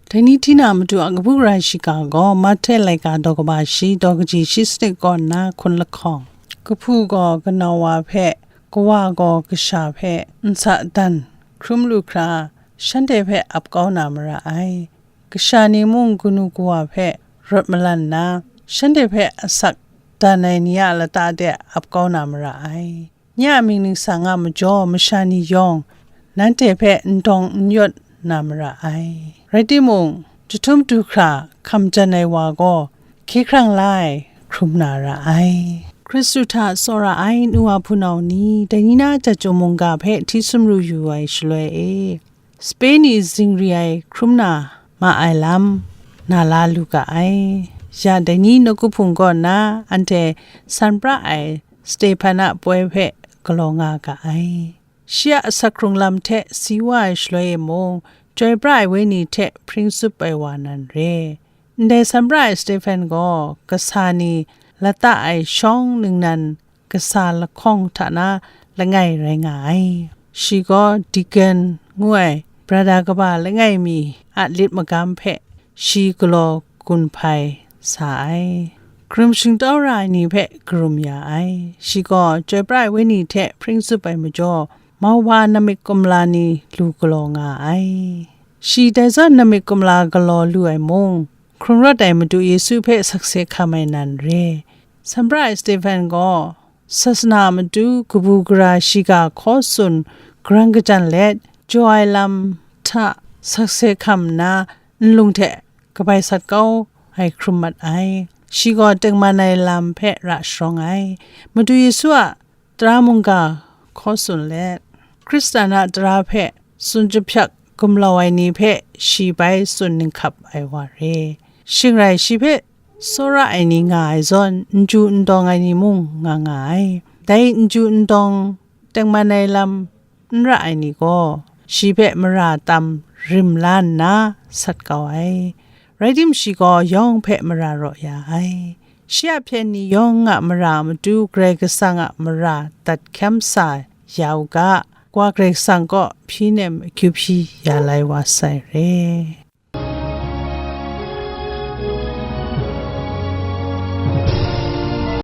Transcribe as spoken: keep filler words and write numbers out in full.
Dai ni hti na matu a kabu gara shiga gaw, Mahte laika daw kaba shi, daw kaji shi sanit kaw nna hkun lahkawng, kahpu gaw kanau wa hpe, kawa gaw kasha hpe nsa dan hkrum lu hkra, shanhte hpe ap kau na mara ai. Kasha ni mung kanu kawa hpe rawt malan nna, shanhte hpe asak dan ai ni a lata de ap kau na mara ai. Nye a mying ningsang a majaw masha ni yawng, nanhte hpe n dawng n yawt na mara ai. Rai timung, jahtum du hkra hkam jan ai wa gaw, hkye hkrang la ai hkrum na ra ai. Hkristu hta tsawra ai nu wa hpunau ni, dai ni na jat chyum mungga hpe hti sumru yu ai shaloi e, sape ni zingri ai hkrum na ma ai lam na la lu ga ai. Ya dai ni nawku hpung kaw nna anhte san pra ai Stehpan a poi hpe galaw nga ga ai. Shi a asak hkrung lam hte si wa ai shaloi e mung, Chyoi pra ai Wenyi hte hpring tsup ai wa nan re. Ndai san pra ai Stehpan gaw kasa ni lata ai shawng ningnan kasa lahkawng hta na langai rai nga ai. Shi gaw deacon ngu ai brada kaba langai mi a lit magam hpe shi galaw gun hpai sa ai. Karum shingtau ra ai ni hpe karum ya ai. Shi gaw Chyoi pra ai Wenyi hte hpring tsup ai majaw, mau wa namik kumla ni lu galaw nga ai. Shi dai zawn namik kumla galaw lu ai mung, hkrung rawt ai Madu Yesu hpe sakse hkam ai nan re. San pra ai Stehpan gaw, sasana a matu kabu gara shiga hkaw tsun, garang kajan let, jaw ai lam hta sakse hkam nna, nlung hte kabai sat kau ai hkrum mat ai. Shi gaw tengman ai lam hpe ra sharawng ai. Madu Yesu a tara mungga hkaw tsun let, Hkristan a tara hpe tsun jahpyak gumlau ai ni hpe shi bai tsun ninghkap ai wa re. Shing rai shi hpe tsawra ai ni nga ai zawn, n ju n dawng ai ni mung nga nga ai. Dai n ju n dawng tengman ai lam n ra ai ni gaw, shi hpe mara tam rim la nna sat kau ai. Rai tim, shi gaw yawng hpe mara raw ya ai. Shi a hpyen ni yawng a mara a matu Karai Kasang a mara dat hkyam sa ya u ga, Wa Karai Kasang kaw hpyi nem akyu hpyi ya lai wa sai re.